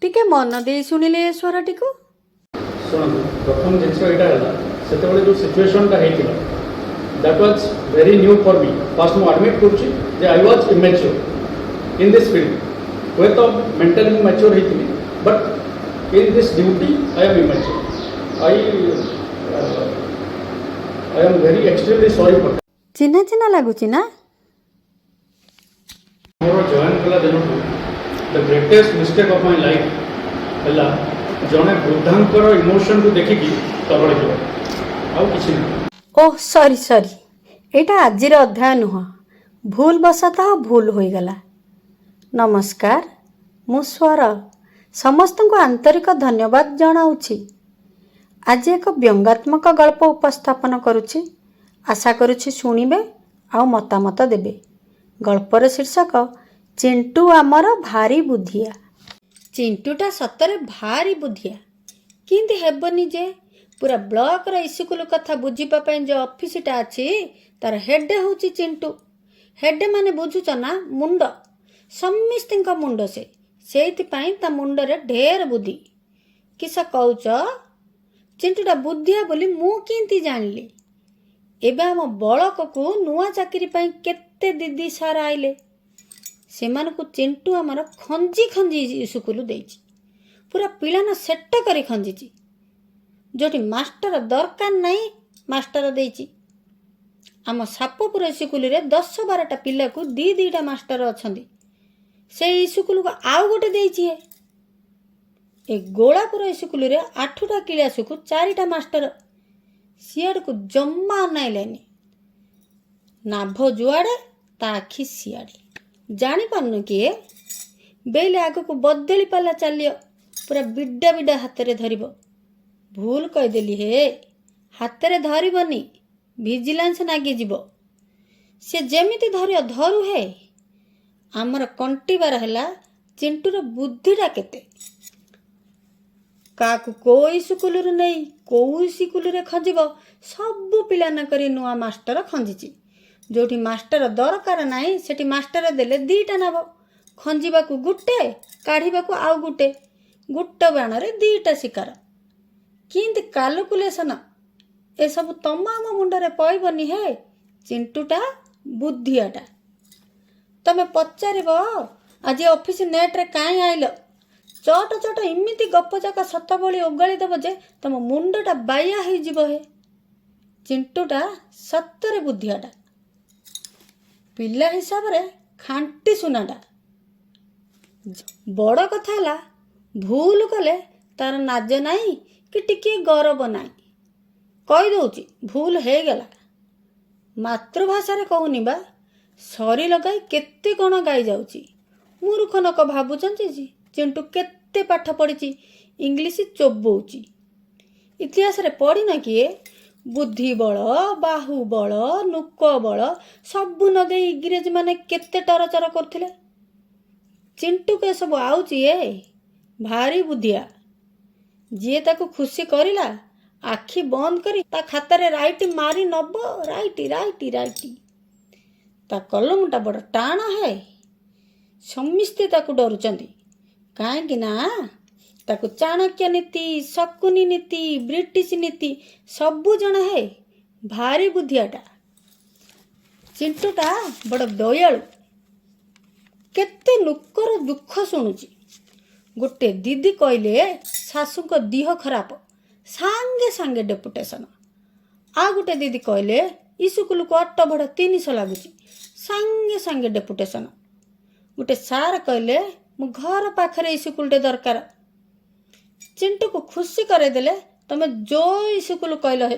ଟିକେ ମନ ଦେଇ ଶୁଣିଲେ ଏ ସ୍ୱରଟିକୁ। ଶୁଣନ୍ତୁ, ପ୍ରଥମ ଜିନିଷ ଏଇଟା ହେଲା, ସେତେବେଳେ ଯେଉଁ ସିଚୁଏସନ୍ଟା ହେଇଥିଲା, that was very new for me. First ମୁଁ ଆଡ଼ମିଟ୍ କରୁଛି ଯେ I was immature in this field. ହୁଏତ ମେଣ୍ଟାଲି ମୁଁ ମ୍ୟାଚ୍ୟୁର୍ ହେଇଥିଲି, but in this duty I am immature. I am very extremely sorry for. ଚିହ୍ନା ଚିହ୍ନା ଲାଗୁଛି ନା? ମୋର ଜଏନ୍ କଲା ଦିନଠୁ the greatest mistake of my life ହେଲା ଜଣେ ବୃଦ୍ଧାଙ୍କର ଇମୋସନକୁ ଦେଖିକି ତରଳି ଯିବା, ଆଉ କିଛି ନାହିଁ। ଓହ, ସରି ସରି, ଏଇଟା ଆଜିର ଅଧ୍ୟାୟ ନୁହଁ। ଭୁଲ ବଶତଃ ଭୁଲ ହୋଇଗଲା। ନମସ୍କାର, ମୁଁ ସ୍ୱର ସମସ୍ତଙ୍କୁ ଆନ୍ତରିକ ଧନ୍ୟବାଦ ଜଣାଉଛି। ଆଜି ଏକ ବ୍ୟଙ୍ଗାତ୍ମକ ଗଳ୍ପ ଉପସ୍ଥାପନ କରୁଛି। ଆଶା କରୁଛି ଶୁଣିବେ ଆଉ ମତାମତ ଦେବେ। ଗଳ୍ପର ଶୀର୍ଷକ ଚିଣ୍ଟୁ ଆମର ଭାରି ବୁଦ୍ଧିଆ। ଚିଣ୍ଟୁଟା ସତରେ ଭାରି ବୁଦ୍ଧିଆ। କେମିତି ହେବନି ଯେ, ପୁରା ବ୍ଲକର ଇସ୍କୁଲ କଥା ବୁଝିବା ପାଇଁ ଯେଉଁ ଅଫିସଟା ଅଛି, ତାର ହେଡ୍ ହେଉଛି ଚିଣ୍ଟୁ। ହେଡ୍ ମାନେ ବୁଝୁଛ ନା? ମୁଣ୍ଡ, ସମସ୍ତିଙ୍କ ମୁଣ୍ଡ ସେ। ସେଇଥିପାଇଁ ତା ମୁଣ୍ଡରେ ଢେର ବୁଦ୍ଧି। କିସ କହୁଛ? ଚିଣ୍ଟୁଟା ବୁଦ୍ଧିଆ ବୋଲି ମୁଁ କେମିତି ଜାଣିଲି? ଏବେ ଆମ ବ୍ଲକକୁ ନୂଆ ଚାକିରି ପାଇଁ କେତେ ଦିଦି ସାର୍ ଆଇଲେ। ସେମାନଙ୍କୁ ଚିଣ୍ଟୁ ଆମର ଖଞ୍ଜି ଖଞ୍ଜି ସ୍କୁଲ ଦେଇଛି। ପୁରା ପିଲାନ ସେଟ କରି ଖଞ୍ଜିଛି। ଯେଉଁଠି ମାଷ୍ଟର ଦରକାର ନାହିଁ, ମାଷ୍ଟର ଦେଇଛି। ଆମ ସାପପୁର ସ୍କୁଲରେ 10-12ଟା ପିଲାକୁ ଦି ଦିଟା ମାଷ୍ଟର ଅଛନ୍ତି। ସେଇ ସ୍କୁଲକୁ ଆଉ ଗୋଟେ ଦେଇଛି ହେ। ଏ ଗୋଳାପୁର ସ୍କୁଲରେ ଆଠଟା କ୍ଲାସକୁ ଚାରିଟା ମାଷ୍ଟର। ସିଆଡ଼କୁ ଜମା ଅନାଇଲେନି। ନାଭ ଯୁଆଡ଼େ, ତା ଆଖି ସିଆଡ଼େ। ଜାଣିପାରୁନୁ କିଏ ବେଇଲେ ଆଗକୁ ବଦଳି ପାଲା ଚାଲିଅ, ପୁରା ବିଡ଼ା ବିଡ଼ା ହାତରେ ଧରିବ। ଭୁଲ କହିଦେଲି ହେ, ହାତରେ ଧରିବନି, ଭିଜିଲାନ୍ସ ନାଗିଯିବ। ସେ ଯେମିତି ଧରିବ ଧରୁ ହେ, ଆମର କଣ୍ଟିବାର ହେଲା ଚିଣ୍ଟୁର ବୁଦ୍ଧିଟା କେତେ। କାହାକୁ କୋଉ ସ୍କୁଲରୁ ନେଇ କୋଉ ସ୍କୁଲରେ ଖଞ୍ଜିବ, ସବୁ ପିଲାନ କରି ନୂଆ ମାଷ୍ଟର ଖଞ୍ଜିଛି। ଯେଉଁଠି ମାଷ୍ଟର ଦରକାର ନାହିଁ, ସେଠି ମାଷ୍ଟର ଦେଲେ ଦିଟା ନେବ। ଖଞ୍ଜିବାକୁ ଗୋଟେ, କାଢ଼ିବାକୁ ଆଉ ଗୋଟେ। ଗୋଟେ ବାଣରେ ଦିଟା ଶିକାର। କେମିତି କାଲକୁଲେସନ, ଏସବୁ ତମ ଆମ ମୁଣ୍ଡରେ ପଇବନି ହେ। ଚିଣ୍ଟୁଟା ବୁଦ୍ଧିଆଟା। ତମେ ପଚାରିବ, ଆଜି ଅଫିସ ଲେଟ୍ରେ କାହିଁ ଆଇଲ? ଚଟ ଚଟ ଏମିତି ଗପ ଯାକ ସତ ଭଳି ଓଗାଳି ଦେବ ଯେ ତମ ମୁଣ୍ଡଟା ବାଇଆ ହେଇଯିବ ହେ। ଚିଣ୍ଟୁଟା ସତରେ ବୁଦ୍ଧିଆଟା। ପିଲା ହିସାବରେ ଖାଣ୍ଟି ସୁନାଟା। ବଡ଼ କଥା ହେଲା, ଭୁଲ କଲେ ତାର ନାଜ ନାହିଁ କି ଟିକିଏ ଗରବ ନାହିଁ। କହିଦେଉଛି, ଭୁଲ ହେଇଗଲା। ମାତୃଭାଷାରେ କହୁନି ବା, ସରି ଲଗାଇ କେତେ କ'ଣ ଗାଇ ଯାଉଛି। ମୂର୍ଖ ଲୋକ ଭାବୁଛନ୍ତି ଯେ ଚିଣ୍ଟୁ କେତେ ପାଠ ପଢ଼ିଛି, ଇଂଲିଶ ଚୋବଉଛି। ଇତିହାସରେ ପଢ଼ିନ କିଏ? ବୁଦ୍ଧି ବଳ, ବାହୁବଳ, ନୁକ ବଳ ସବୁ ନଗେଇ ଇଂରେଜମାନେ କେତେ ଟରଚର କରୁଥିଲେ। ଚିଣ୍ଟୁକୁ ଏସବୁ ଆଉଛି ଏ। ଭାରି ବୁଦ୍ଧିଆ। ଯିଏ ତାକୁ ଖୁସି କରିଲା, ଆଖି ବନ୍ଦ କରି ତା ଖାତାରେ ରାଇଟ୍ ମାରି ନବ। Right, right, right. ତା କଲମଟା ବଡ଼ ଟାଣ ହେ। ସମସ୍ତେ ତାକୁ ଡରୁଛନ୍ତି। କାହିଁକି ନା ତାକୁ ଚାଣକ୍ୟ ନୀତି, ଶକୁନି ନୀତି, ବ୍ରିଟିଶ ନୀତି ସବୁ ଜଣା ହେ। ଭାରି ବୁଦ୍ଧିଆଟା। ଚିଣ୍ଟୁଟା ବଡ଼ ଦୟାଳୁ। କେତେ ଲୋକର ଦୁଃଖ ଶୁଣୁଛି। ଗୋଟେ ଦିଦି କହିଲେ ଶାଶୁଙ୍କ ଦିହ ଖରାପ, ସାଙ୍ଗେ ସାଙ୍ଗେ ଡେପୁଟେସନ। ଆଉ ଗୋଟେ ଦିଦି କହିଲେ ଇସ୍କୁଲକୁ ଅଟୋ ଭଡ଼ା 300 ଲାଗୁଛି, ସାଙ୍ଗେ ସାଙ୍ଗେ ଡେପୁଟେସନ। ଗୋଟେ ସାର୍ କହିଲେ ମୁଁ ଘର ପାଖରେ ଇସ୍କୁଲଟେ ଦରକାର। ଚିଣ୍ଟୁକୁ ଖୁସି କରେଇଦେଲେ ତମେ ଯୋଉ ଇସ୍କୁଲ କହିଲ ହେ,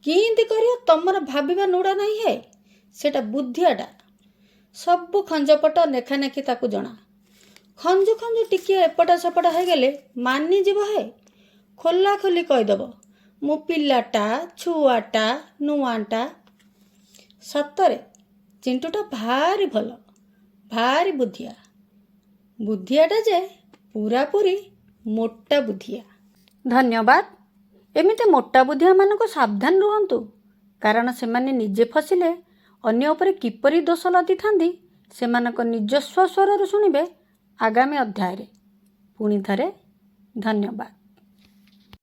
କେମିତି କରିବ ତମର ଭାବିବା ନୁଡ଼ା ନାହିଁ ହେ। ସେଇଟା ବୁଦ୍ଧିଆଟା। ସବୁ ଖଞ୍ଜପଟ ନେଖାନେଖି ତାକୁ ଜଣା। ଖଞ୍ଜୁ ଖଞ୍ଜୁ ଟିକିଏ ଏପଟ ସେପଟ ହେଇଗଲେ ମାନିଯିବ ହେ। ଖୋଲା ଖୋଲି କହିଦେବ, ମୁଁ ପିଲାଟା, ଛୁଆଟା, ନୂଆଟା। ସତରେ ଚିଣ୍ଟୁଟା ଭାରି ଭଲ, ଭାରି ବୁଦ୍ଧିଆ। ବୁଦ୍ଧିଆଟା ଯେ ପୁରାପୁରି ମୋଟା ବୁଦ୍ଧିଆ। ଧନ୍ୟବାଦ। ଏମିତି ମୋଟା ବୁଦ୍ଧିଆମାନଙ୍କୁ ସାବଧାନ ରୁହନ୍ତୁ, କାରଣ ସେମାନେ ନିଜେ ଫସିଲେ ଅନ୍ୟ ଉପରେ କିପରି ଦୋଷ ଲଦିଥାନ୍ତି, ସେମାନଙ୍କ ନିଜସ୍ୱ ସ୍ୱରରୁ ଶୁଣିବେ ଆଗାମୀ ଅଧ୍ୟାୟରେ। ପୁଣି ଥରେ ଧନ୍ୟବାଦ।